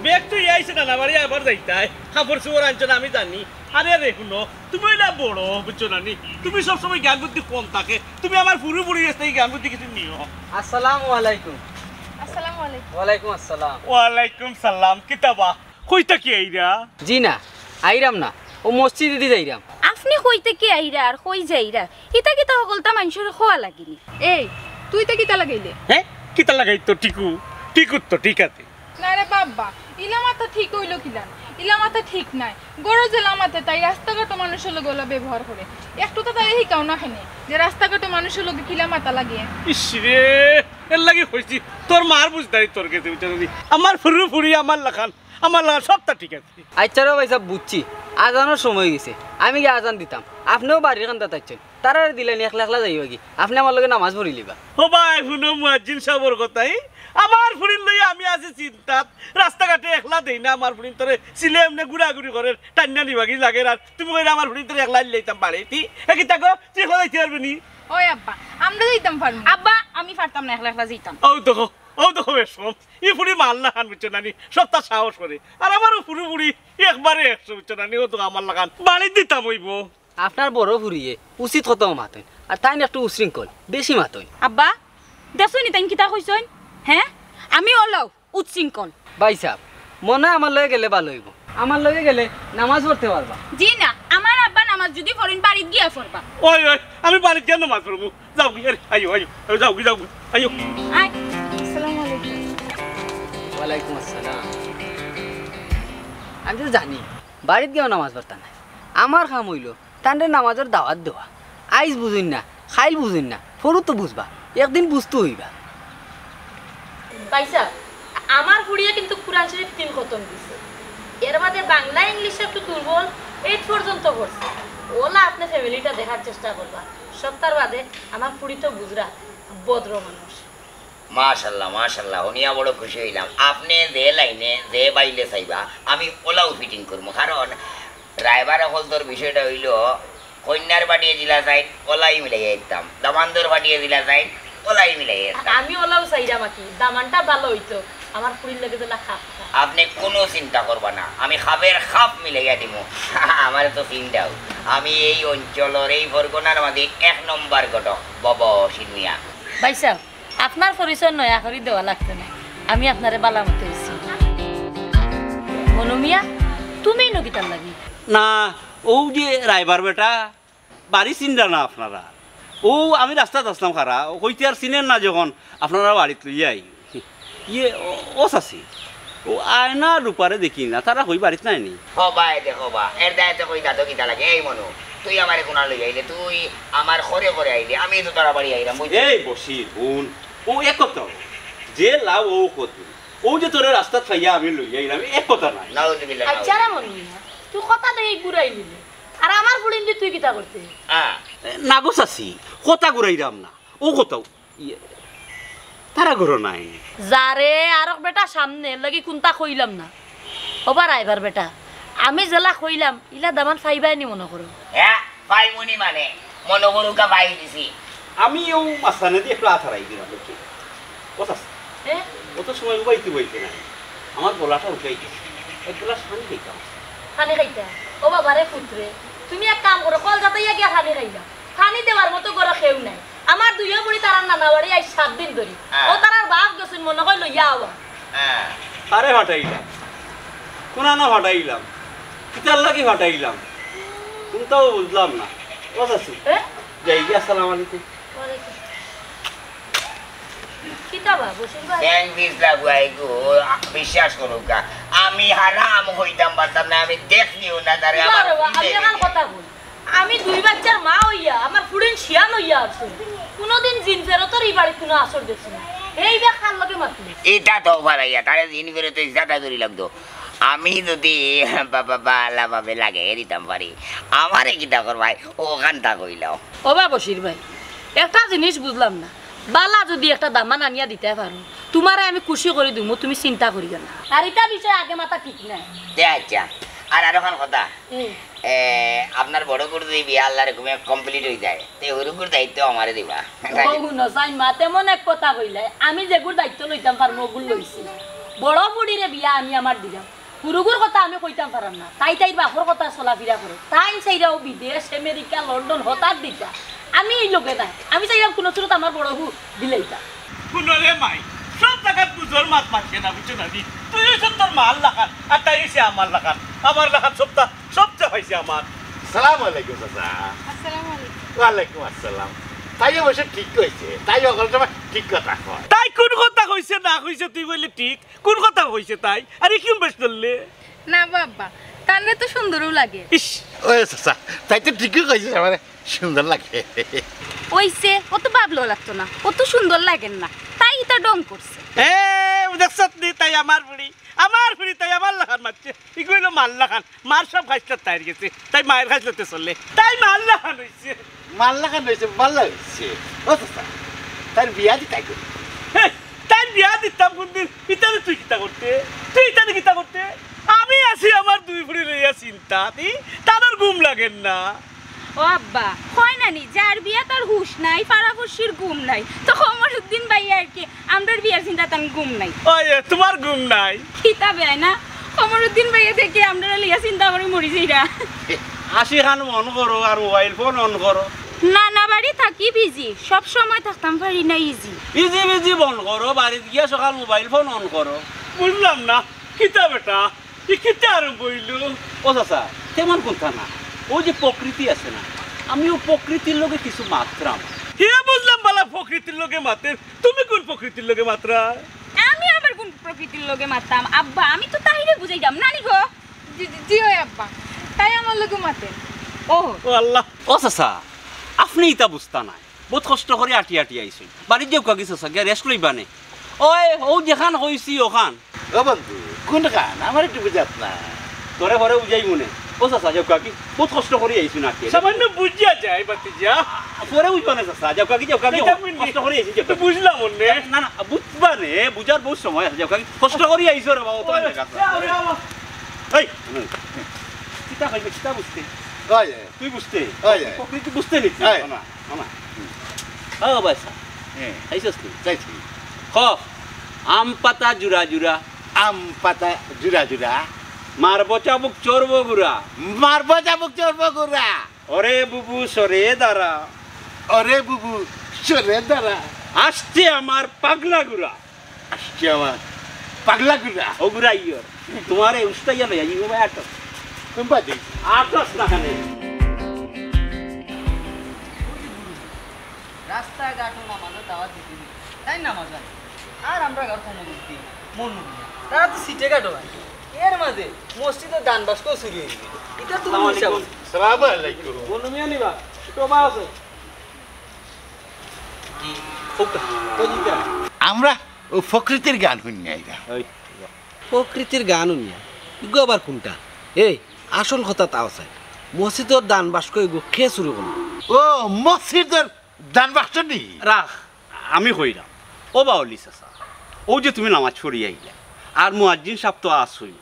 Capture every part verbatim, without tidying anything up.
ব্যাগ তো আইছে না, না বাড়ি আবার যাইতায়। কাপড় চোপড় আনছো না, আমি জানি। আরে রে, হুনো, তুমি অইলা বড়, বুঝছো না নি? তুমি সবসময় জ্ঞান বুদ্ধি কম থাকে। তুমি আমার ফুরু ফুরি গেছ থাকি জ্ঞান বুদ্ধি কিছু নিও। আসসালামু আলাইকুম। আসসালামু আলাইকুম। ওয়ালাইকুম আসসালাম। ওয়ালাইকুম সালাম। কিতা বা? কই থাকি আইরা? জি না, আইরাম না, অউ মসজিদেদি যাইরাম। আপনে কই থাকি আইরা আর কই যাইরা, ইতা কিতা হকলতা মানষরে কওয়া লাগেনি? এই, তুই ইতা কিতা লাগাইলে? হে, কিতা লাগাইতো টিকু? টিকুর তো ঠিক আছে। না রে বাবা, ইলা মাতা ঠিক অইলো কিলান? ইলা মাতা ঠিক নায়। ঘরো যেলা মাতে তাই রাস্তাঘাটো মানষর লগে অলা ব্যবহার করে। একটু তো তাইরে হিকাও না কেনে যে রাস্তাঘাটো মানষর লগে কিলা মাতা লাগে। ইস রে, এরলাগি কইছি, তোর মার বুঝদারি তোর গেছে, বুঝছো নি? আমার ফুরু ফুরি আমার লাখান, আমার লাখান সবতা ঠিক আছে। আইচ্ছা রে ভাইসাব, বুঝছি, আজানর সময় অই গেছে, আমি গিয়া আজান দিতাম, আপনেও বাড়ির কান্দাত আইছইন, তারারে দিলাইন, একলা একলা যাইবাগি, আপনে আমার লগে নামাজ পড়িলিবা। ও ভাই, হুনো মুয়াজ্জিন সাবর কথা, ই? আমার ফুরিন লইয়া আমি আছি চিন্তাত, রাস্তাঘাটে একলা দেই না, আমার ফুরিন তোরে চিনে এমনে ঘুরাঘুরি করের, টাইন্না নিবাগি লাগের, আর তুমি কইরা আমার ফুরিন তোরে একলা দিলাইতাম বাড়িত, এ কিতা গো, তুই একলা যাইতে পারবে নি? ওই আব্বা, আমরা যাইতাম পারমু। আব্বা, আমি পারতাম না, একলা একলা যাইতাম। অউ দেখো, অউ দেখো বেশকম, ই ফুরি মার লাখান, বুঝছো না নি? সবতা সাহস করে। আর আমারও ফুরু ফুরি একবারে একশো, বুঝছো না নি? অউ তো আমার লাখান। বাড়িত দিতাম অইবো। আপনার বড় ফুরিয়ে উচিত কথাও মাতইন, আর তাইন একটু উশৃঙ্খল, বেশি মাতইন। আব্বা, দেখছো নি তাইন কিতা কইছইন? হে, আমি অলাউ উশৃঙ্খল। ভাইসাব, মনে অয় আমার লগে গেলে ভালা অইবো। আমার লগে গেলে নামাজ পড়তে পারবা। জি না, আমার আব্বা নামাজ যুদি পড়ইন, বাড়িত গিয়া পড়বা। ওই, ওই, আমি বাড়িত গিয়া নামাজ পড়মু। যাওগি, আরে, আইও, আইও, আইও, যাওগি, যাওগি, আইও। আয়। আসসালামু আলাইকুম। ওয়ালাইকুম আসসালাম। আমি তো জানি, বাড়িত গিয়াও নামাজ পড়তা নায়। আমার কাম অইলো, তানরে নামাজর দাওয়াত দেওয়া। আইজ বুঝইন না, কাইল বুঝইন না, পরু তো বুঝবা, একদিন বুঝতো অইবা। ভাইসাব, আমার ফুরিয়ে কিন্তু কুরআন শরিফ তিন খতম দিছে। এর বাদে বাংলা ইংলিশে একটু দুর্বল, এইট পর্যন্ত পড়ছে। অলা আপনে ফ্যামিলিটা দেখার চেষ্টা করবা। সপ্তার বাদে আমার ফুরি তো বুঝরা, ভদ্র মানুষ। মাশাল্লাহ, মাশাল্লাহ, হুনিয়া বড় খুশি অইলাম। আপনে যে লাইনে, যে বাইলে চাইবা, আমি অলাউ ফিটিং করমু। কারণ রায়বার অকলতর বিষয়টা অইলো, কইন্যার বাড়িয়ে দিলা চাইন, অলাই মিলাইয়া দিতাম। দামান্দর বাড়িয়ে দিলা চাইন, অলাই মিলাইয়া দিতাম। আমি অলাউ চাইরাম আর কি, দামানটা ভালা অইতো, আমার ফুরির লগে যেলা খাপ খায়। আপনে কুনু চিন্তা করবা না, আমি খাপের খাপ মিলাইয়া দিমু। আমারে তো চিনরাউ, আমি এই অঞ্চলর, এই ফরগনার মাঝে এক নম্বর ঘটক, বব সিনিয়া। ভাইসাব, আপনার পরিচয় নয়া করি দেওয়া লাগতো নায়, আমি আপনারে ভালা মতো চিনি। মনু মিয়া, তুমি ইনো কিতার লাগি? না, অউ যে রায়বার বেটা, বাড়ি চিনরা না আপনারা। অউ আমি রাস্তাত আছলাম খাড়া, অউ কইতে আর চিনের না যখন, আপনারা বাড়িত লইয়া আই। ইয়ে, ও, ও চাচি, অউ আয়না রূপারে দেখি না, তারা কই বাড়িত নাই নি? ও ভাই, দেখো বা, এর দায়িত্ব কই দাদু কিতা লাগে? এই মনু, তুই আমারে কুনা লইয়া আইলে, তুই আমার ঘরে ঘরে আইলে, আমি তো তারা বাড়ি আইলাম, বুঝলি? এই বসির, হুন, অউ এক কথা, যে লাউ অউ কত, অউ যে তোরে রাস্তাত পাইয়া আমি লইয়া আইলাম, এক কথা নায়। নাউজুবিল্লাহ, আচ্ছা রে নাউজুবিল্লাহ। মনু মিয়া, তুই কথা দেই ঘুরাই নিলে, আর আমার ফুরিন দি তুই কিতা করতে? আ। না গো চাচি, কথা ঘুরাইরাম না, অউ কথা, ইয়ে, তারা ঘরো নাই। যারে আরক বেটা সামনে, এর লাগি কুনতা কইলাম না। ওবা রায়বার বেটা, আমি যেলা কইলাম, ইলা দামান পাইবায় নি মনো করো? হে, পাইমুনি মানে, মনো করুক্কা পাই দিছি। আমি অউ মাঝখানেদি একটু আত হারাই দিলাম, বুঝছো? ও চাচা, হে? অত সময় উবাইতে উবাইতে নাই, আমার গলাটা উঠাই গেছে, এক গ্লাস পানি খাইতাম। পানি খাইতা? ও বাবা রে পুত্রে, তুমি এক কাম করো, কল জাতাইয়া গিয়া পানি খাইলাও। পানি দেওয়ার মতো ঘরো কেউ নাই। আমার দুইও বুড়ি তারার নানা বাড়ি আইজ সাত দিন ধরি। হ্যাঁ। ও তারার বাপ গেছইন মনো কয় লইয়া আওয়া। হ্যাঁ। কারে ফাটাইলাম? কুনানো ফাটাইলাম? কিতার লাগি ফাটাইলাম? কুনটাও বুঝলাম না। ও চাচি, এ? যাই গিয়া, আসসালামু আলাইকুম। ওয়ালাইকুম। কিতা বা, বসুন ভাই? ব্যাং বিজলা বুয়াই গো, বিশ্বাস করুক্কা। আমি হারাম কইতাম পারতাম না, আমি দেখলিও না তারে, কিতা আমার রে বা, আমি ফিরে এখন গেছে। কথা কই। আমি দুই বাচ্চার মা অইয়া, আমার ফুড়িন শিয়ান অইয়া আছে। কুনুদিন জিন ফেরতর ই বাড়িত কুনু আসর দেখছি না। এই বা কার লগে মাতলি? ইটা তো ফালাইয়া, তারে জিন ফেরত ইজাটা করি লাগতো। আমি যদি বা-, বা-, বালা ভাবে লাগাই দিতাম পারি, আমারে কিতা করবায়? অখানতা কইলাও। ও বা বশির ভাই, একটা জিনিস বুঝলাম না। বালা যদি একটা দামান আনিয়া দিতায় পারো, তুমারে আমি খুশি করি দিমু, তুমি চিন্তা করিও না। আর ইটা বিষয় আগে মাতা ঠিক নায়। দে আচ্ছা, আর আরোখান কথা। হুম। এ, আপনার বড় গুর যদি বিয়া আল্লাহর হুকুমে complete অই যায়, তে হুরু গুর দায়িত্ব আমারে দিবা। ও হুনো, সাইন মা, তেমন এক কথা কইলায়, আমি যেগুর দায়িত্ব লইতাম পারমু, ওগুর লইছি। বড় ফুড়িরে বিয়া আমি আমার দিলাম, হুরুগুর কথা আমি কইতাম পারাম না। তাই তাইর বাপর কথা চলাফিরা করে। তাইন চাইরাউ বিদেশ, আমেরিকা, লন্ডন হঠাৎ দিতা। আমি ই লগে নাই। আমি চাইরাম কুনু সুরত আমার বড় হু দিলাইতা। হুনো রে মাই, সব জাগাত বুঝর মাত মানছে না, বুঝছো না নি? তুই অইছস তোর মার লাখান, আর তাই অইছে আমার লাখান। আমার লাখান সবটা, সবটা পাইছে আমার। সালাম আলাইকুম চাচা। আসসালামু আলাইকুম। ওয়ালাইকুম আসসালাম। তাই অবশ্য ঠিক কইছে, তাই হকল সময় ঠিক কথা কয়। তাই কুন কথা কইছে না কইছে তুই কইলে ঠিক? কুন কথা কইছে তাই? আর ইকিন বেশ ধরলে? না বাবা, তানরে তো সুন্দরও লাগে। ইস, ওই চাচা, তাই তো ঠিকই কইছে, আমারে সুন্দর লাগে। অইছে, অত ভাবলো লাগতো না, অত সুন্দর লাগের না, তাই ইতা ঢং করছে। এ, দেখছত নি, তাই আমার ফুড়ি, আমার ফুড়ি, তাই আমার লাখান মাতছে। ইগু অইলো মার লাখান, মার সব খাইছলত তাইর গেছে, তাই মায়ের খাইছলতে চলে, তাই মার লাখান অইছে। মার লাখান অইছে, ভালা অইছে। ও চাচা, তাইর বিয়া দিতায় কই? হে, তাইর বিয়া দিতাম কুনদিন? ইতারে তুই কিতা করতে? তুই ইতারে কিতা করতে? আমি আছি আমার দুই ফুড়ি লইয়া চিন্তাত, তানর ঘুম লাগের না। ও আব্বা, কয় না নি, যার বিয়া তার হুশ নাই, ফাড়াফুড়ির ঘুম নাই। তো কমরুদ্দিন ভাইয়া আর কি, আমরার বিয়ার চিন্তাত তান ঘুম নাই। ওই, এ, তোমার ঘুম নাই? কিতা বেয়াই না, কমরুদ্দিন ভাইয়া থাকি আমরারে লইয়া চিন্তা করি মরি যাইরা। আশি খান অন করো আর মোবাইল ফোন অন করো। না, না, বাড়ি থাকি বিজি, সব সময় থাকতাম পারি না ইজি। ইজি বিজি বন্ধ করো, বাড়িত গিয়া সকাল মোবাইল ফোন অন করো। বুঝলাম না, কিতা বেটা? ই কিতা আরম্ভ অইলো? ও চাচা, তেমন কুন্তা না। অউ যে প্রকৃতি আছে না, আমি অউ প্রকৃতির লগে কিছু মাতরাম। হে বুঝলাম বালা প্রকৃতির লগে মাতের, তুমি কুন প্রকৃতির লগে মাতরায়? আমি আবার কুন প্রকৃতির লগে মাততাম? আব্বা, আমি তো তাইরে বুঝাইতাম, নানি গো? জি, জি, জি, ওই আব্বা, তাই আমার লগে মাতের। ও। ও আল্লাহ। ও চাচা, আপনে ইতা বুঝতা নায়। বউত কষ্ট করি আটি আটি আইছইন। বাড়িত যাউক্কা গি চাচা, গিয়া rest লইবা নে। ওই, অউ যেখান কইছি অখান। ও বন্ধু, কুনখান? আমারে একটু বুঝাত না। তোরে পরে বুঝাইমু নে। ও চাচা, যাউক্কা গি, বউত কষ্ট করি আইছইন আটি আটি। সামান্য বুঝিয়া যাই, ভাতিজা। পরে বুঝবা নে চাচা, যাউক্কা গি, যাউক্কা গি, কষ্ট করি আইছইন, যাউক্কা গি। বুঝলাম অনে। না, না, বুঝবা নে, বুঝার বউত সময় আছে, যাউক্কা গি। কষ্ট করি আইছো রে বাবা, তোমার দেখা। এই, কিতা কইবে, কিতা বুঝতে? ওই, ওই। তুই বুঝতে? ওই, ওই। প্রকৃতি বুঝতে নি তুই? ওই। না, না, না। হুম। ও বাসা। হ্যাঁ। খাইছস তুই? খাইছি। খ, আম পাতা জুড়া জুড়া। আম পাতা জুড়া জুড়া। মারব চাবুক চড়ব গুড়া। মারব চাবুক চড়ব গুড়া। ওরে বুবু সরে দাঁড়া। ওরে বুবু সরে দাঁড়া। আসছে আমার পাগলা গুড়া। আসছে আমার পাগলা গুড়া। ও গুড়া ইয়র। তোমারে উস্তাইয়া লইয়া, ই বাবা আটক। তুমি বাদ দেই। আটক না খানে। রাস্তাঘাটো নামাজর দাওয়াত দিতে দিতে। তাই নামাজ হয়। আর আমরা ঘর কমর উদ্দিন, মন উদ্দিন। তারা তো সিটে ঘাটো হয়। এর মাঝে মসজিদর দান বাক্স চুরি হয়ে গেল। এটা তো আসসালামু আলাইকুম। সালাম আলাইকুম। বন্ধু মিয়া নিবা? শোভা আছে। কি? খুব কই দিতা? আমরা ও প্রকৃতির গান হুনিয়া আইরা। ওই। প্রকৃতির গান হুনিয়া? ইগু আবার কুনটা? এই, আসল কথা তাও চাই। মসজিদর দান বাক্স ইগু কে চুরি করলো? ও, মসজিদর দান বাক্স নি? রাখ, আমি কইরাম। ও বাউলি চাচা, অউ যে তুমি নামাজ পড়ি আইলা, আর মুয়াজ্জিন সাব তো আছইন,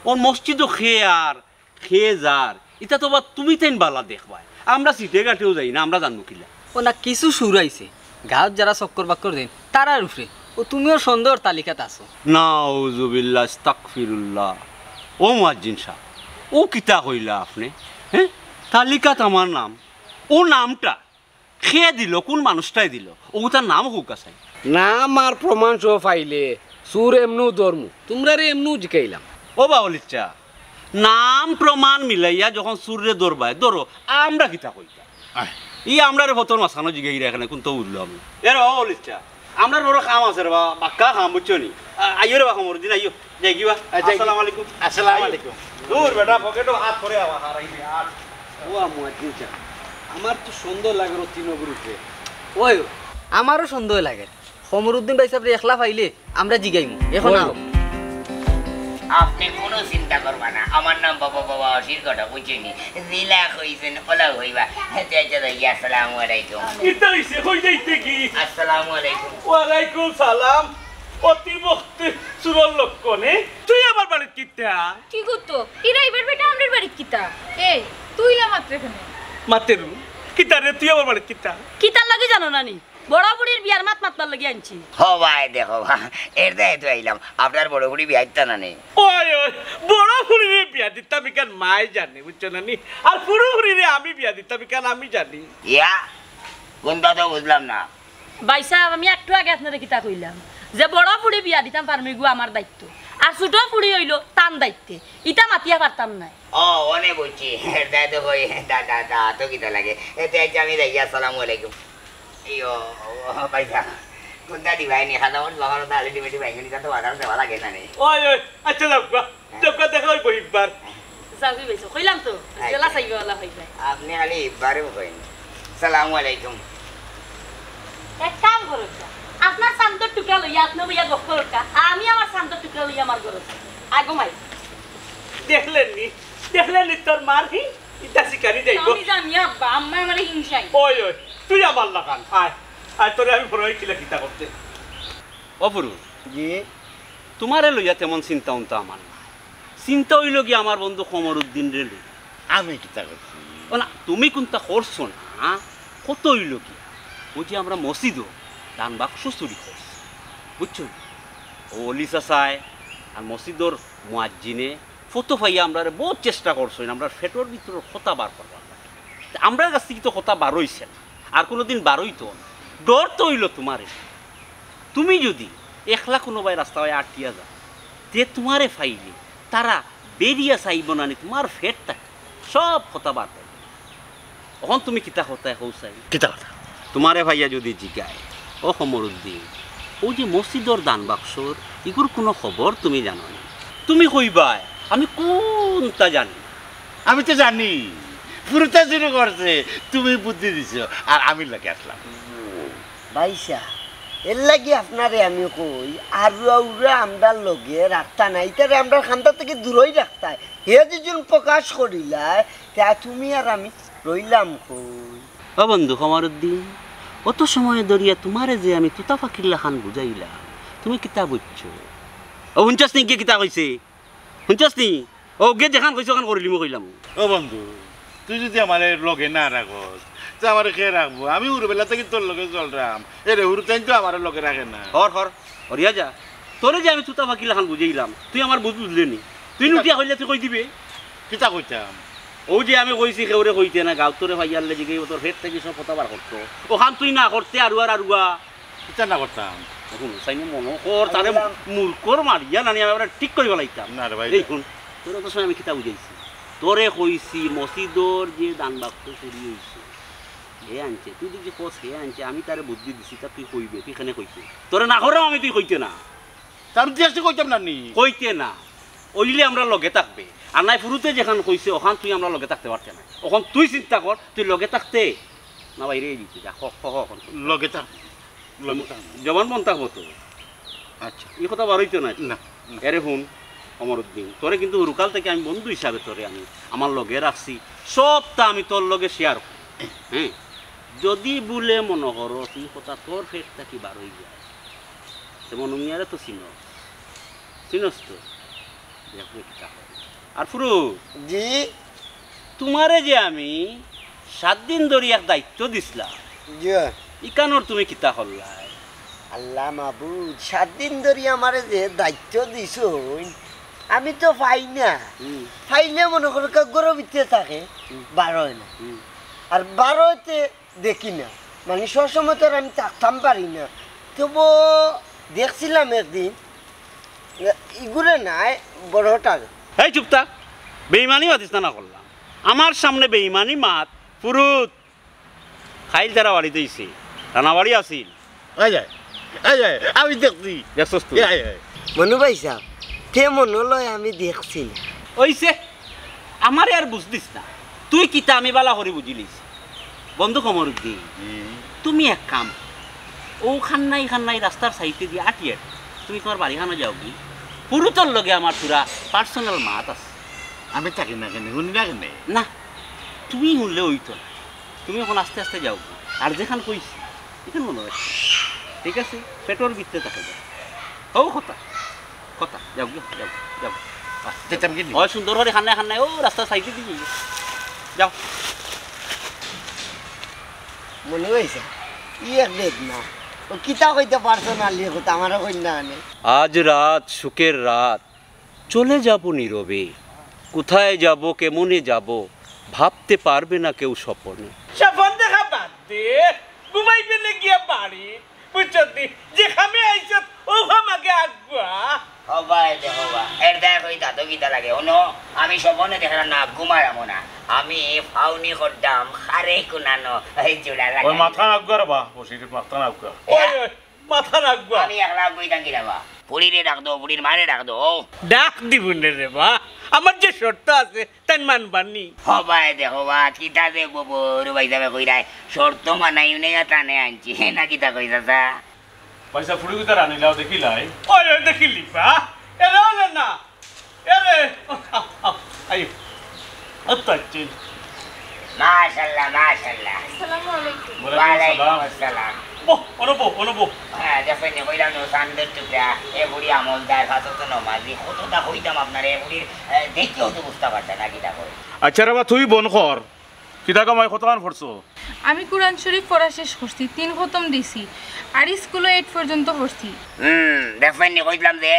অউ মসজিদো কে আর কে যার, ইতা তো বা তুমি তাইন বালা দেখবায়। আমরা সিটে ঘাটেও যাই না, আমরা জানমু কিলা? ও না, কিছু সুর আইছে, গাঁওত যারা চক্কর বাক্কর দেইন, তারার উপরে। ও তুমিও সন্দেহর তালিকাত আছো। নাউজুবিল্লাহ, আস্তাগফিরুল্লাহ। ও মুয়াজ্জিন সাব, ও কিতা কইলা আপনে? হ্যাঁ, তালিকাত আমার নাম। ও নামটা কে দিল? কুন মানুষটায় দিল? অউ তার নাম কউক্কা চাই। নাম আর প্রমাণ সহ পাইলে চুর এমনেউ ধরমু, তুমরারে এমনেউ জিকাইলাম। ও বাউলিচ্চা, নাম প্রমাণ মিলাইয়া যখন চুররে ধরবায়, ধরো, আমরা কিতা কইতাম? আয়। ই আমরারে ফথর মাঝখানো জিগাইরা কেনে, কুন্তা বুঝলাম না। এ রে বাউলিচ্চা, আমরার বড় কাম আছে রে বা, বাক্কা কাম, বুঝছো নি? আ-, আইও রে বা, কমরুদ্দিন, আইও। যাইগি বা। আ, যাইগি। আসসালামু আলাইকুম। আসসালামু আইও। আলাইকুম। দূর বেটা, পকেটো আত পড়ে আবার, আর এই যে আত। ও মুয়াজ্জিন সাব, আমার তো সন্দেহ লাগের অউ তিনগুর উপরে। ওই, আমারও সন্দেহ লাগের। কমরুদ্দিন ভাইসাবরে একলা পাইলে আমরা জিগাইমু। এখন ওই। আও। আপনে কুনু চিন্তা করবা না, আমার নাম বাবা বাবা অসির ঘটক, বুঝছইন নি? যেলা কইছইন, অলা অইবা। আচ্ছা, আচ্ছা, ভাই, আসসালামু আলাইকুম। ইতা অইছে, কই যাইতে কি? আসসালামু আলাইকুম। ওয়ালাইকুম সালাম। অতি ভক্তি চুরর লক্ষণ, এ? তুই আমার বাড়িত কিতা? কি করতো? ইরা ইবার বেটা আমরার বাড়িত কিতা? এই, তুই ইলা মাতরে কেনে? মাতেরু? কিতা রে, তুই আমার বাড়িত কিতা? কিতার লাগি জানো না নি? বড় ফুড়ির বিয়ার মাত মাতবার লাগি আনছি। হ ভাই, দেখো বা, এর দায় তো আইলাম, আপনার বড় ফুড়ি বিয়া দিতা না নি? ওই, ওই, বড় ফুড়িরে বিয়া দিতাম ইখান মায় জানে, বুঝছো না নি? আর ফুরু ফুড়িরে আমি বিয়া দিতাম ইখান আমি জানি। ইয়া, কোনটা তো বুঝলাম না। ভাইসাব, আমি একটু আগে আপনারে কিতা কইলাম, যে বড় ফুড়ি বিয়া দিতাম পারমু, ইগু আমার দায়িত্ব। আর ছোট ফুড়ি অইলো তান দায়িত্বে, ইতা মাতিয়া পারতাম নায়। ও, অনে বুঝছি। এর দায় তো কই, দা, দা, দা, তো কিতা লাগে? এতে আইচ্ছা আমি যাই, আসসালামু আলাইকুম। ইয়ো, ও, ভাইসাব, কোনটা দিবাই নি? খাতা মতো বাবার মতো আলি ডিমেটি বাইঙ্গনি, তা তো বাজার দেওয়া লাগে না নি। ওই, ওই, আচ্ছা, যাও গা। যাও গা, দেখা অইবো একবার। যাও গি ভাইসাব, কইলাম তো, আচ্ছা। জেলা চাইবে ওলা হইবে। আপনি খালি একবারও কইন। সালামু আলাইকুম। এক কাম করো, আপনার চান্দর টুকরা লইয়া আপনি বইয়া গপ করো কা, আমি আমার চান্দর টুকরা লইয়া আমার ঘরে যাই। আগো মাই। দেখলেন নি? দেখলেন নি তোর মার হি? ইটা শিকারি যাইব। আমি জানি আব্বা, আম্মা আমারে হিংসাই। ওই, ওই, তুই আমার লাখান, আয়। আয়, তোরে আমি ফরমাই কিলা কিতা করতে। ও ফুরু, জি। তোমারে লইয়া তেমন চিন্তা উন্তা আমার না। চিন্তা অইলো কি আমার বন্ধু কমরুদ্দিনরে লইয়া। আমি কিতা করছি? ও না, তুমি কুন্তা করছো না, হ্যাঁ? কত অইলো কি? ওই যে আমরা মসজিদো দান বাক্স চুরি করছি, বুঝছো নি? ও অলি চাচায় আর মসজিদর মুয়াজ্জিনে ফটো পাইয়া আমরারে বহুত চেষ্টা করছইন, আমরার পেটর ভিতরর কথা বার করবার লাগি। তে আমরার কাছ থাকি তো কথা বার অইছে না, আর কুনুদিন বার অইতো না। ডর তো অইলো তোমারে। তুমি যুদি একলা কুনুবায় রাস্তাবায় আটিয়া যাও, তে তোমারে পাইলে তারা বেড়িয়া চাইবো না নি তোমার পেট থাকি সব কথা বার করবো। অখন তুমি কিতা করতায় কও চাই? কিতা কথা? তোমারে পাইয়া যুদি জিগায়, "ও কমরুদ্দিন, অউ যে মসজিদর দান বাক্সর, ইগুর কুনু খবর তুমি জানো নি?" তুমি কইবায়, "আমি কুন্তা জানি না।" আমি তো জানি, ফুরুতে চুরি করছে, তুমি বুদ্ধি দিছো, আর আমি লগে আছলাম। ভাইসাব, এর লাগি আপনারে আমি কই, আরুয়া উরুয়া আমরার লগে রাখতা নায়, ইতারে আমরার কান্দা থাকি দূরই রাখতায়। হে যেজন প্রকাশ করিলায়, তে তুমি আর আমি রইলাম কই? ও বন্ধু কমরুদ্দিন, অত সময় ধরিয়া তোমারে যে আমি তুতা পাখির লাখান বুঝাইলাম, তুমি কিতা বুঝছো? ও হুনছস নি কে কিতা কইছে? হুনছস নি? ও গে যেখান কইছে অখান করিলিমু কইলাম। ও বন্ধু, তুই যুদি আমারে লগে না রাখস, তে আমারে কে রাখবো? আমি হুরুবেলা থাকি তোর লগে চলরাম। এরে হুরুতাইন তো আমারে লগে রাখে না। হর, হর, হরিয়া যা। তোরে যে আমি তুতা পাখির লাখান বুঝাইলাম, তুই আমার বুঝ বুঝলে নি। তুই কিতা? নুটিয়া কইলে তুই কই দিবে? কিতা কইতাম? অউ যে আমি কইছি কেউরে কইতে না, গাউত তোরে পাইয়ারলে জিগাইবো, তোর পেট থাকি সব কথা বার করতো। অখান তুই না করতে আরুয়ার আরুয়া। কিতা না করতাম? হুন, চাইনে মনো কর, তারে আমি বললাম, মুরকর মারিয়া নানি আমি আবার ঠিক করি ফালাইতাম। না রে ভাই। এই হুন, তোরে অত সময় আমি কিতা বুঝাইছি? তোরে কইছি, মসজিদর যে দান বাক্স চুরি অইছে, হে আনছে। তুই দেখি কস হে আনছে, আমি তারে বুদ্ধি দিছি, তা তুই কইবে, তুই কেনে কইতে? তোরে না কররাম আমি, তুই কইতে না। তা আমি জিজ্ঞাসা কইতাম না নি? কইতে না। অইলে আমরার লগে থাকবে। আর নায় ফুরুতে যেখান কইছে, অখান তুই আমরার লগে থাকতে পারতে না। অখন তুই চিন্তা কর, তুই লগে থাকতে না বাইরে দিতে যা। হ, হ, হ, অখন। লগে থাক, লগে থাক। জবান বন্ধ থাকবো তো। আচ্ছা। ই কথা বার অইতো না। না, না। এরে হুন, কমরুদ্দিন, তোরে কিন্তু হুরুকাল থাকি আমি বন্ধু হিসাবে তোরে আমি আমার লগে রাখছি। সবতা আমি তোর লগে share করি। হ্যাঁ? যুদি ভুলে মনো করস, ই কথা তোর পেট থাকি বার অই যায়। তে মনু মিয়ারে তো চিনস। চিনস তো? দেখবে কিতা করে। আর ফুরু, জি? তোমারে যে আমি সাত দিন ধরি এক দায়িত্ব দিছলাম, জি। ইখানর তুমি কিতা করলায়? আল্লাহ মাবুদ, সাত দিন ধরি আমারে যে দায়িত্ব দিছইন, আমি তো পাই না। হুম। পাইলে মনো করো কা ঘরর ভিতরে থাকে, হুম। বার অয় না। হুম। আর বার অইতে দেখি না, মানে সবসময় তো আর আমি থাকতাম পারি না। তবু দেখছিলাম একদিন, ইগুরে নায়, বড়টারে। এই চুপ থাক, বেইমানি মাতিস না, না করলাম। আমার সামনে বেইমানি মাত, ফুরুত। খাইল তারা বাড়িত অইছে, রানাবাড়ি আছিল। এই যে, এই যে, আমি দেখছি। দেখছস তুই? এই, এই। মনু ভাইসাব, তে মনো লয় আমি দেখছি না। অইছে, আমারে আর বুঝ দিস না। তুই কিতা আমি বালা করি বুঝিলিছি। বন্ধু কমরুদ্দিন, হুম। তুমি এক কাম, অউ খান্নাই খান্নাই রাস্তার সাইডে দিয়া আটি আটি তুমি তোমার বাড়িখানো যাওগি। ফুরুতর লগে আমার পুরা personal মাত আছে। আমি থাকি না কেনে, হুনি না কেনে? না, তুমি হুনলে অইতো না। তুমি অখন আস্তে আস্তে যাওগি। আর যেখান কইছি, ইখান মনো রাখো। ঠিক আছে? পেটর ভিতরে থাকে যায়। হউ কথা। কথা, যাওগি, যাওগি, যাওগি। আস্তে। যেতাম কি নি? অয় সুন্দর করি খান্নায় খান্নায়, অউ রাস্তার সাইডে দিয়া যাও। মনু ভাইসাব, ই এক দেখ না। ও কিতা কইতে পারছো না, লিখো তো, আমারও কই না আনে। আজ রাত সুখের রাত, চলে যাব নীরবে। কোথায় যাব, কেমনে যাব, ভাবতে পারবে না কেউ স্বপনে। স্বপন দেখা বাদ দে, ঘুমাইবে না গিয়া বাড়ি, বুঝছত নি? যে খামে আইছত, ও খাম আগে আগুয়া। হবা, এ দে হবা। এর দেখ ওই দাদু কিতা লাগে। ওনো, আমি স্বপনে দেখলাম না, ঘুমাইরাম না। আমি ফাউনি করতাম, খারে কুনানো, এই জোড়া লাগে। ওই মাথা আগুয়ার বা, বসির মাথা আগুয়া। ওই, ওই, মাথা আগুয়া। আমি একলা আগুই থাকি রে বা। ফুড়িরে ডাক দো, ফুড়ির মারে ডাক দো। ডাক দিবুনে রে বা। আমার যে শর্ত আছে, তাই মানবানি। হবা, এ দে হবা, কিতা যে ববর ভাই যাবে কইরায়। শর্ত মানাই উনে ইয়া টানে আনছি, না কিতা কই চাচা? পয়সা ফুড়ি কিতা রানিলাও দেখিলাই। ওই, ওই দেখিলি বা। এরে ওলে না। এরে। আইও। আত্তা চিল। মাশাআল্লাহ, মাশাআল্লাহ। আসসালামু আলাইকুম। ওয়ালাইকুম ওয়ালাইকুম আসসালাম। আসসালাম। বো, অনো বো, অনো বো। হ্যাঁ, দেখইন নি, কইলাম না, চান্দর টুকরা, এ বুড়ি আমলদার, পাঁচ ওয়াক্ত নমাজি, কতটা কইতাম আপনারে, এ বুড়ির, এ, দেখিয়াও তো বুঝতা পারতা না কিতা কই। আচ্ছা রে বা, তুই বন কর। কিতা কামাই কতখান পড়ছো? আমি কুরআন শরীফ পড়া শেষ করছি, তিন খতম দিছি, আর স্কুলো এইট পর্যন্ত পড়ছি। হুম, দেখইন নি, কইলাম যে,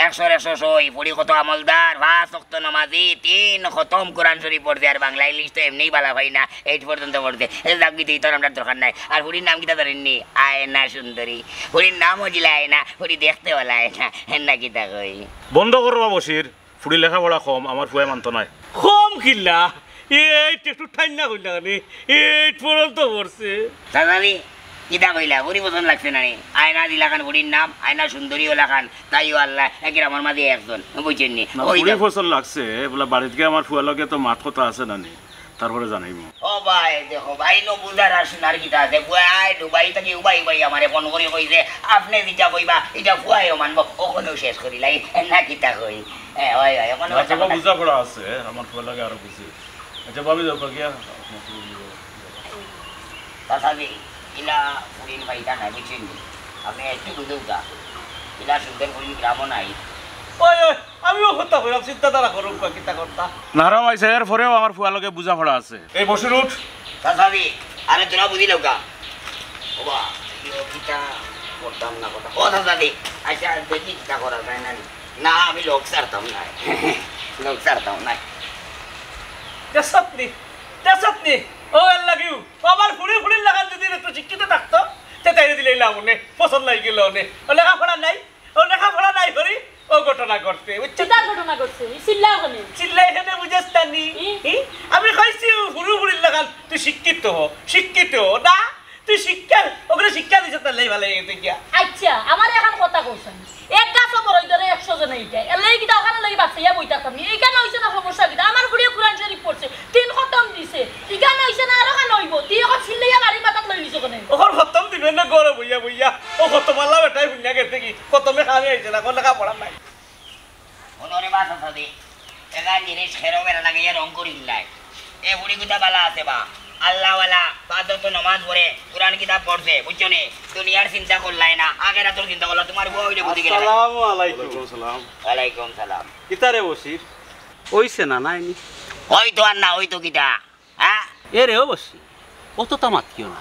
একশোর একশো সই, ফুড়ি কত আমলদার, পাঁচ ওয়াক্ত নমাজি, তিন খতম কুরআন শরীফ পড়ছে, আর বাংলা ইংলিশ তো এমনেই বালা পাই না, এইট পর্যন্ত পড়ছে। এ যাক গিয়া, ইতার আমরার দরকার নাই। আর ফুড়ির নাম কিতা জানইন নি? আয়না সুন্দরী। ফুড়ির নাম অইছিল আয়না, ফুড়ি দেখতে বালা আয়না, না কিতা কই? বন্ধ করো বা বসির, ফুড়ির লেখাপড়া কম, আমার ফুয়ায় মানতো নায়। কম কিলা? এইট একটু ঠাইন্না কইলা কেনে? এইট পর্যন্ত পড়ছে। চাচাজি, কিতা কইলা? ফুড়ি পছন্দ লাগছে না নি? আয়না দিলাখান ফুড়ির নাম, আয়না সুন্দরী অলাখান। তাইও আল্লাহ, এ গ্রামর মাঝে একজন, বুঝছইন নি? না, ওই ফুড়ি দেখ। পছন্দ লাগছে, বলে বাড়িত গিয়া আমার ফুয়ার লগে তো মাত কথা আছে না নি, তারপরে জানাইমু। ও ভাই, দেখো ভাই, নো বুঝার আর শোনার কিতা আছে? ফুয়ায় ডুবাই থাকি উবাই উবাই আমারে ফোন করি কইছে, আপনে যেটা কইবা, ইটা ফুয়ায়ও মানবো, অখনউ শেষ করিলাই, না কিতা কই? এ, ওই, ওই, অখন না, ওই তবে কথা বুঝা পড়া আছে, আমার ফুয়ার লগে আরো বুঝি। আচ্ছা, ভাবি যাও, গিয়া। চাচাজি, ইলা ফুড়িন পাইতা নাই, বুঝছইন নি? আপনে একটু বুঝউক্কা। ইলা সুন্দর ফুড়িন গ্রামও নাই। ওই, ওই, আমিও কথা কইলাম, চিন্তাধারা করউক্কা, কিতা করতা। নারাও আইছে, এর পরেও আমার ফুয়ার লগে বুঝা পড়া আছে। এই বসির উঠ। চাচাজি, আরে তোরা বুঝি লউক্কা। ওবা, ইয়ো কিতা করতাম না কথা। ও চাচাজি, আচ্ছা, দেখি কিতা করা যায় না নি। না, আমি লোক ছাড়তাম না। লোক ছাড়তাম না। দেখছত নি? দেখছত নি? ও আল্লাহ কিউ। ও আমার ফুড়ি ফুড়ির লাখান যদি একটু শিক্ষিত থাকতো, তে তাইরে দিলে লাভ অনে, পছন্দ লাগি গেল অনে। ও লেখাপড়া নাই, ও লেখাপড়া নাই করি, ও ঘটনা ঘটছে, বুঝছো? কিতা ঘটনা ঘটছে? ই চিল্লাও কেনে? চিল্লাই কেনে বুঝছ না নি? ই? ই? আমি কইছি, ও ফুড়ি ফুড়ির লাখান, তুই শিক্ষিত হ, শিক্ষিত হ। না, তুই শিক্ষা, ওগুলো শিক্ষা দিছ, তার লাই ভালো হয়ে গেছে গিয়া। আচ্ছা, আমার এখন কথা কইছেন, এক গাছ বড়ই ধরে একশো জনে ইটা, এর লাগি কিতা ওখানে লাগি বাচ্চাইয়া বই থাকতাম নি? এইখানে হইছে না সমস্যা কিতা? আমার ফুড়িয়ে কুরআন শরীফ পড়ছে, তিন খতম দিছে, ইখানে হইছে না, আরো খান হইব। তুই এখন চিল্লাইয়া বাড়ি মাথাত লই নিছ কেনে? ওখান খতম দিবে না ঘরে বইয়া বইয়া, ও খতম আল্লাহ বেটাই বুঝিয়া গেছে কি, খতমে খামে হইছে না, কোন লেখাপড়া নাই। হুনো রে বা চাচাজি, এখান জিনিস খেরো বেড়া লাগাইয়া রং করিলাই। এ ফুড়ি গুতা বালা আছে বা, আল্লাহওয়ালা, পাঁচ ওয়াক্ত নমাজ পড়ে, কুরআন কিতাব পড়ছে, বুঝছো নি? দুনিয়ার চিন্তা করলাই না, আখেরাতর চিন্তা করলা, তোমার বউ হইলে বুঝি গেলে না। আসসালামু আলাইকুম। ওয়ালাইকুম সালাম। কিতা রে বসির? অইছে না, নাইনি? ওই তো আর না, ওই তো কিতা? হ্যাঁ? এ রে, ও বসি, অততা মাতিও না।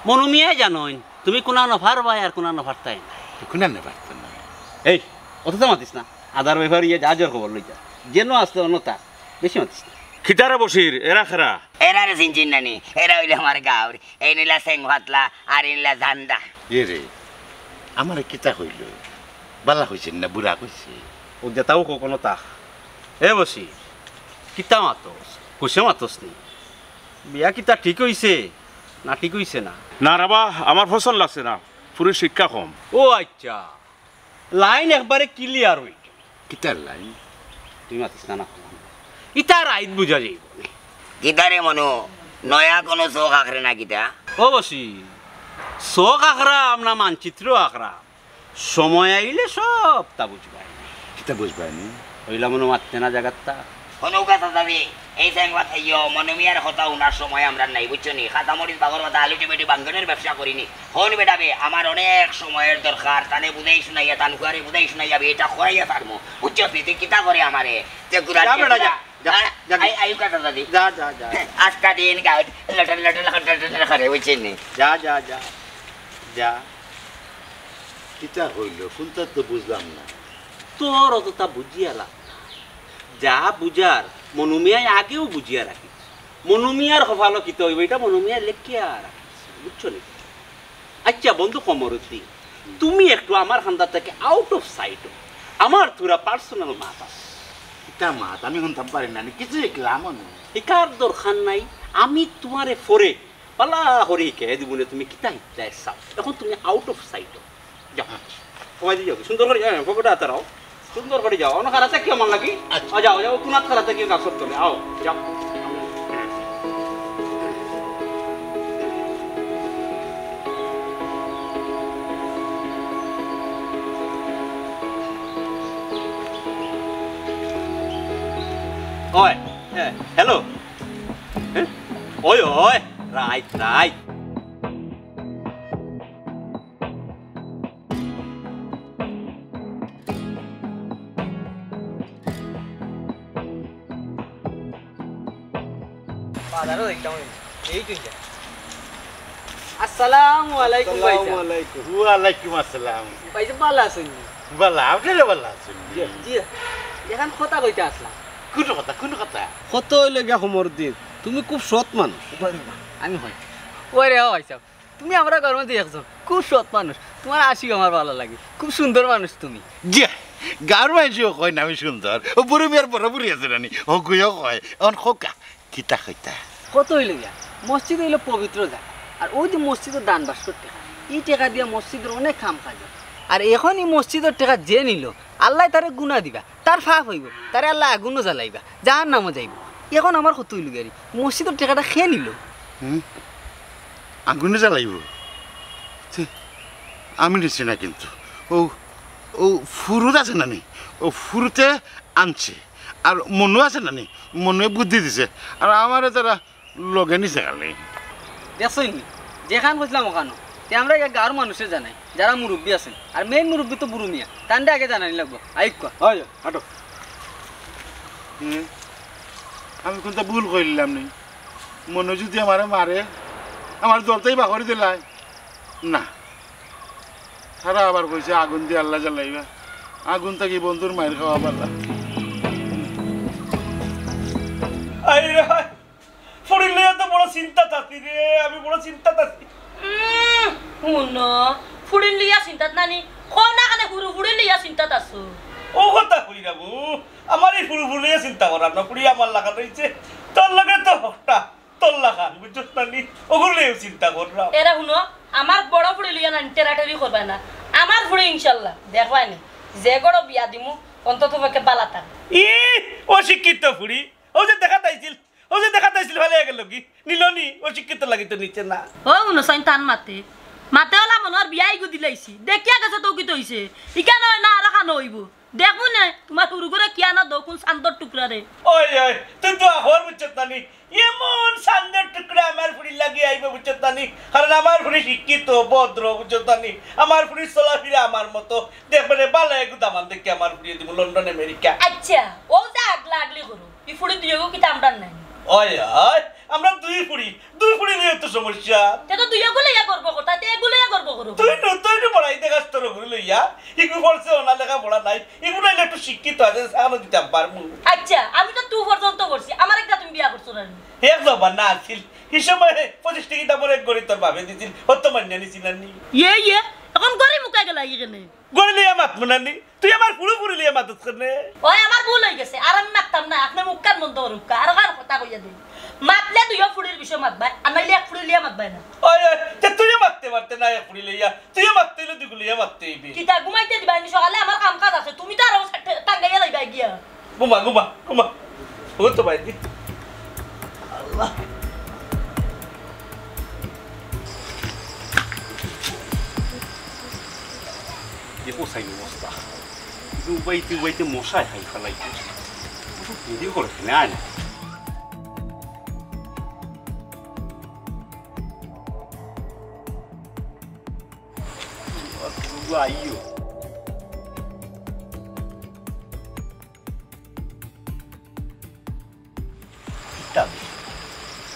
মনু মিয়ায় জানইন, তুমি কুনানো পারবায় আর কুনানো পারতায় না। তো কুনানো পারতাম না। এই, অততা মাতিস না। আদার ব্যাপারে ইয়ে যা জোর খবর লই যা। যেন আসতে অন্যতা, বেশি মাতিস না। কিতারে বসির, এরা খেরা? এরা রে চিনছইন না নি, এরা হইলে আমার গাঁওর। এই নিলা সেং ফাতলা, আর এই নিলা জান্দা। এ রে, আমারে কিতা কইল? বালা কইছেন না, বুড়া কইছে? ও যেতাও কো কোনো তা। এ বসি, কিতা মাতস? কইছে মাতস নি? বিয়া কিতা ঠিক হইছে না ঠিক হইছে না? না রে বা, আমার পছন্দ লাগছে না, ফুড়ির শিক্ষা কম। ও আচ্ছা, লাইন একবারে ক্লিয়ার হইল। কিতার লাইন? তুই মাতিস না, না। ইতা রাইত বুঝা যাইব নে। কিতা রে মনু, নয়া কোনো চোখ আখরে না কিতা? ও বসি, চোখ আখরাম না মানচিত্র আখরাম? সময় আইলে সবতা বুঝবায়। কিতা বুঝবায় নি? অইলা মনো মাততে না জাগাততা। হুনউক্কা চাচাজি, এই সেং ফাত খাইও, মনু মিয়ার কথা হুনার সময় আমরার নাই, বুঝছো নি? কাঁচামরিচ, বাগর পাতা, আলু, টমেটো, বাঙ্গনের ব্যবসা করি নি। হুন বেটা বে, আমার অনেক সময়র দরকার, তানে বুঝাই শুনাইয়া, তান ফুয়ারে বুঝাই শুনাইয়া বিয়াটা করাইয়া পারমু। বুঝছো নি? তুই কিতা করে আমারে? তে গুড়া যা বেটা, যা, যা, হ্যাঁ? যা। আই, আইউক্কা চাচাজি। যা, যা, যা। আস্তা দিন গাউত লটর লটর লটর লটর করে, বুঝছো নি? যা, যা, যা। যা। কিতা কইল? কুনটা তো বুঝলাম না। তোর অতটা বুঝিয়া লাভ নাই। যা বুঝার, মনুমিয়ায় আগেউ বুঝিয়া রাখি। মনুমিয়ার কপালো কিতা অইবো, ইটা মনুমিয়ায় লেখিয়া রাখি। বুঝছো নি? আইচ্ছা বন্ধু কমরুদ্দিন, তুমি একটু আমার কান্দা থাকি out of sight অও। আমার থুড়া personal মাত আছে। ইতা মাত আমি হুনতাম পারি না, আমি কিছু শিখলাম না। হিকার দরকার নাই, আমি তুমারে পরে ভালা করি হিকাই দিমুনে, তুমি কিতা হিকতায় চাও। অখন তুমি out of sight অও। যাও। কমাই দি যাও। সুন্দর করি যাও, পকেটো আত রাখো। সুন্দর করি যাও। অনো খাড়া থাকিও আমার লাগি। আইচ্ছা। আ, যাও, যাও, কুনাত খাড়া থাকিও গাছর তলে। আও, যাও। ওই, এ, hello। এ? ওই, ওই, right, right। বাজারো যাইতাম আমি। এই তুই যা। আসসালামু আলাইকুম ভাইজান। আসসালামু আলাইকুম। ওয়ালাইকুম আসসালাম। ভাইজান, ভালা আছইন নি? ভালা, আপনে ভালা আছইন নি? জি, জি। অখন কথা কইতা আছলাম। কুন কথা, কুন কথা? কথা অইলো গিয়া কমরুদ্দিন, তুমি খুব সৎ মানুষ। আমি কই। ওরে ও ভাইসাব, তুমি আমরার ঘরর মাঝে একজন খুব সৎ মানুষ, তুমার আশিক আমার ভালা লাগে, খুব সুন্দর মানুষ তুমি। জি, গাঁওর মানষেও কয় না আমি সুন্দর। অউ বুরু মিয়ার বড় বুড়ি আছে না নি, অগুয়েও কয়। অখন কউক্কা, কিতা কইতা? কথা অইলো গিয়া, মসজিদ অইলো পবিত্র জাগা, আর অউ যে মসজিদর দান বাক্সর টেকা, ই টেকা দিয়া মসজিদর অনেক কাম কাজ অয়। আর অখন ই মসজিদর টেকা যে নিলো, আল্লায় তারে গুনা দিবা, তার পাপ অইবো, তারে আল্লায় আগুনো জ্বালাইবা, জাহান্নামো যাইবো। অখন আমার কথা অইলো গিয়া রে, মসজিদর টেকাটা কে নিলো? হুম? আগুনো জ্বালাইবো? ছি, আমি নিছি না কিন্তু। অউ, অউ ফুরুত আছে না নি? অউ ফুরুতে আনছে। আর মনু আছে না নি? মনুয়ে বুদ্ধি দিছে। আর আমারে তারা লগে নিছে খালি। দেখছইন নি? যেখান কইছলাম অখানো। তে আমরা ইগু গাঁওর মানষরে জানাই, যারা মুরব্বি আছইন। আর main মুরব্বি তো বুরু মিয়া। তানরে আগে জানানি লাগবো। আউক্কা। অয়, অয়, হাটো। হুম? আমি কুনতা ভুল করিলাম নি? মনু যুদি আমারে মারে, আমার দলটাই বাগড়ি দিলাই। না। তারা আবার কইছে আগুন দি আল্লায় জ্বালাইবা। আগুন থাকি বন্ধুর মাইর খাওয়া ভালা। আরে হায়, ফুড়ির লইয়া তো বড় চিন্তাত আছি রে, আমি বড় চিন্তাত আছি। উম, হুনো, ফুড়ির লইয়া চিন্তাত না নি, কও না কেনে হুরু ফুড়ির লইয়া চিন্তাত আছো। অউ কথা কইরাম, আমার ই হুরু ফুড়ি লইয়া চিন্তা করার না, ফুড়ি আমার লাখান অইছে, তোর লগে তো হকটা। তোর লাখান, বুঝছস না নি? অগুর লইয়াউ চিন্তা কররাম। এরে হুনো, আমার বড় ফুড়ি লইয়া না টেরাটেরি করবায় না। আমার ফুড়ি ইনশাআল্লাহ, দেখবায় নে। যে ঘরো বিয়া দিমু, অন্তত পক্ষে ভালা থাক। ই, অশিক্ষিত ফুড়ি। অউ যে দেখাত আইছিল, অউ যে দেখাত আইছিল, ফালাইয়া গেলো গি? নিলো নি? অশিক্ষিত লাগি তো নিছে না। অউ হুনো চাইন তান মাতে। মাতে অলা মনো অর বিয়া ইগু দিলাইছি। দেখিয়া গেছে তো কিতা অইছে? ইখান অয় না, আরোখান অইবো। দেখমু নে, তুমার হুরু ঘরো কিয়া না দেও, কুন চান্দর টুকরারে। ওই, ওই, তুই তো আহর বুঝছত না নি? এমন চান্দর টুকরা আমার ফুড়ির লাগি আইবো বুঝছত না নি? কারণ আমার ফুড়ি শিক্ষিত, ভদ্র, বুঝছত না নি? আমার ফুড়ির চলাফিরা আমার মতো। দেখবে রে, ভালা এগু দামান দেখি আমার ফুড়িরে দিমু, লন্ডন, আমেরিকা। আইচ্ছা, অউ যে আগলা আগলি করো, ই ফুড়ি দুইওগু কিতা আমরার নায় নি? ওই, ওই, আমরা দুই ফুড়ি, দুই ফুড়ি লইয়া তো সমস্যা। তে তো দুইওগু লইয়া গর্ব করতা, তে এগু লইয়া গর্ব করো। তুই নু, তুই নু পড়াই দেখাস তোর ঘুরি লইয়া, ইগু পড়ছে অনা লেখা পড়া নাই, ইগু নাইলে একটু শিক্ষিত আছে, সাহানো দিতাম পারমু। আইচ্ছা, আমি তো টু পর্যন্ত পড়ছি, আমারে কিতা তুমি বিয়া করছো না নি? এক জবান না আছিল, হি সময় পঁচিশ টেকা দামর এক ঘড়ি তোর বাপে দিছিল, অত মাইনা নিছিল না নি? ইয়ে, ইয়ে, অখন ঘড়ি মুকাই গেলা ইখানে। ঘড়ি লইয়া মাতমু না নি? তুই আমার ফুড়ি ফুড়ি লইয়া মাতস কেনে? ওই আমার ভুল অইগেছে, আর আমি মাততাম না, আপনে মুখখান বন্ধ করউক্কা, আরোখান কথা কইয়া দেই। মাতলে দুইও ফুড়ির বিষয়ে মাতবায়, আর নাইলে এক ফুড়ি লইয়া মাতবায় না। ওই, ওই, তে তুইও মাততে পারতে না এক ফুড়ি লইয়া, তুইও মাততে অইলে দুইগু লইয়া মাততে অইবে। কিতা ঘুমাইতে দিবায় নি সকালে? আমার কাম কাজ আছে, তুমি তো আরো টাঙ্গাইয়া যাইবায় গিয়া। ঘুমা, ঘুমা, ঘুমা। ও তো ভাই দি। আল্লাহ। দেখো সাইন অবস্থা। কিন্তু উবাইতে উবাইতে মশায় খাই ফেলাই। একটু দেরি করে ফেলে আয় না। আইও। কিতা বে?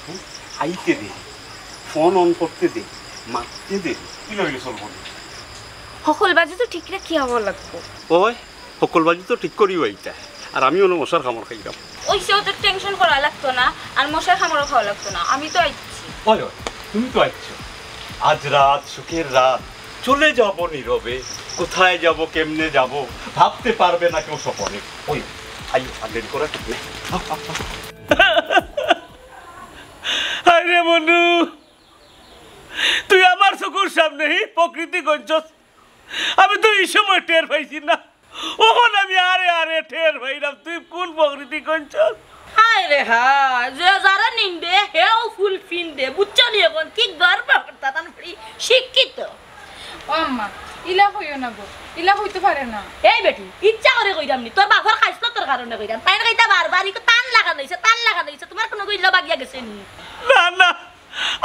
হুম? আইতে দে, ফোন অন করতে দে, মাততে দে, ইলা অইলে চলবো না। হকল বাজি তো ঠিক রাখিয়া আওয়া লাগবো। ওই, হকল বাজি তো ঠিক করিও আইতা। আর আমি অনো মশার কামড় খাইরাম। অইছে, অত টেনশন করা লাগতো না, আর মশার কামড়ও খাওয়া লাগতো না। আমি তো আইছি। ওই, ওই, তুমি তো আইছো। আজ রাত, সুখের রাত, চলে যাব নীরবে। কোথায় যাব, কেমনে যাব, ভাবতে পারবে না কেউ স্বপনে। ওই, আইও, আর দেরি করার কিছু নাই। হায় রে মনু, তুই আমার চকুর সামনে হি প্রকৃতি গঞ্জস। আমি তো ই সময় টের পাইছি না, অখন আমি আরে আরে টের পাইরাম তুই কোন প্রকৃতি গঞ্জস। হায় রে হায়, যে যারা নিন্দে হেও ফুল ফিন্দে, বুঝছো নি? অখন কি গর্ব করতা তান ফুড়ি শিক্ষিত। ও আম্মা, ইলা কইও না গো, ইলা কইতে পারে না। এই বেটি, ইচ্ছা করি কইরাম নি, তোর বাপর খাইছলতর কারণে কইরাম। তাইন কইতা বারবার ইকো তান লাখান অইছে, তান লাখান অইছে, তুমার কুনু গিল্লা বাগিয়া গেছে নি? না না,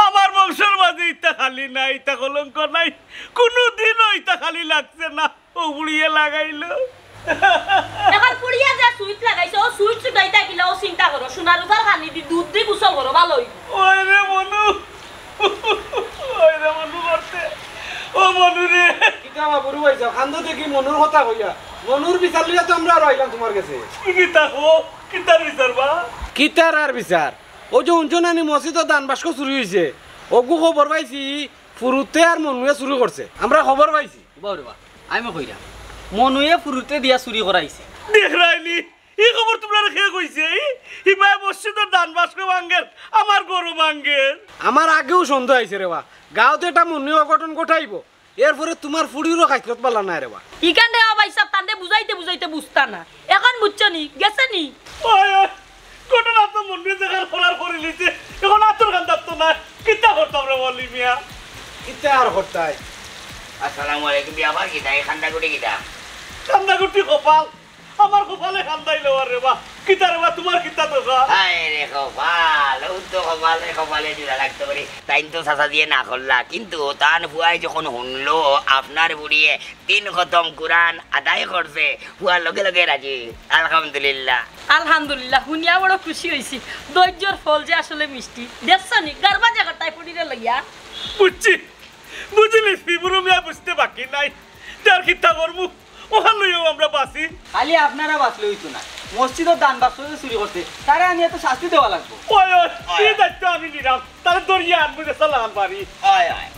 আমার বংশর মাঝে ইতা খালি নাই, ইতা কলঙ্ক নাই, কুনুদিনও ইতা খালি লাগছে না। ও বুড়িয়ে লাগাইলো। অখন ফুড়িয়ে যে সুইচ লাগাইছে, অউ সুইচ ছুটাইতা কিলা, অউ চিন্তা করো। সোনা রুপার পানি দি, দুধ দি গোসল করো, ভালা অইবো। ওই রে মনু, ওই রে মনু করতে, ও মনু রে। কিতা বাবুর ভাই সাহেব, কান্দো দেখি মনুর কথা কইয়া। মনুর বিচার লইয়া তো আমরা আরো আইলাম তুমার গেছে। কি কিতা কো, কিতার বিচার বা? কিতার আর বিচার? অউ যে হুনছো না নি মসজিদর দান বাক্স চুরি অইছে, অগু খবর পাইছি, ফুরুতে আর মনুয়ে চুরি করছে। আমরা খবর পাইছি। বাবা রে বা, আমি কইরাম, মনুয়ে ফুরুতে দিয়া চুরি করাইছে। দেখরায়নি, ই খবর তুমরারে কে কইছে? ই, ইবায় মসজিদর দান বাক্স ভাঙ্গের, আমার গরু ভাঙ্গের। আমার আগেউ সন্দেহ আইছে রে বা, গাঁওত এটা মনুয়ে অঘটন ঘটাইবো, এরপরে তুমার ফুড়িরও খাইছলত বালা নাই রে বা। ইখান রে ও ভাই সাহেব, তানরে বুঝাইতে বুঝাইতে বুঝতা না। অখন বুঝছো নি? গেছে নি? ওই, ওই, ঘটনা তো মনুয়ে যেখান করার করিলিছে, অখন আতর কান্দাত তো না, কিতা করতাম রে বলি মিয়া? কিতা আর করতাই? আসসালামু আলাইকুম, বিয়া ভাই, কিতা এই কান্দাকুটি কিতা? কান্দাকুটি কপাল, আমার কপালে কান্দাইলো আর রে বা। কিতা রে বা, তুমার কিতা দশা? হায় রে কপাল, অউ তো কপালে কপালে জুড়া লাগতো পারি। তাইন তো চাচা দিয়ে না করলা, কিন্তু তান ফুয়ায় যখন হুনলো আপনার ফুড়িয়ে তিন খতম কুরআন আদায় করছে, ফুয়া লগে লগে রাজি। আলহামদুলিল্লাহ। আলহামদুলিল্লাহ, হুনিয়া বড় খুশি অইছি। ধৈর্যর ফল যে আসলে মিষ্টি। দেখছো নি, গারবা যে করতায় ফুড়িরে লইয়া। বুঝছি, বুঝিলিছি, বুরু মিয়া বুঝতে বাকি নাই। তার কিতা করমু, অখান লইয়াউ আমরা বাঁচি। খালি আপনারা বাঁচলে অইতো না, মসজিদর দান বাক্স যে চুরি করছে, তারে আনিয়া তো শাস্তি দেওয়া লাগবো। ওই, ওই, ই দায়িত্ব আমি নিরাম। তারে ধরিয়া আনমু যে চালান বাড়ি। হয়, হয়।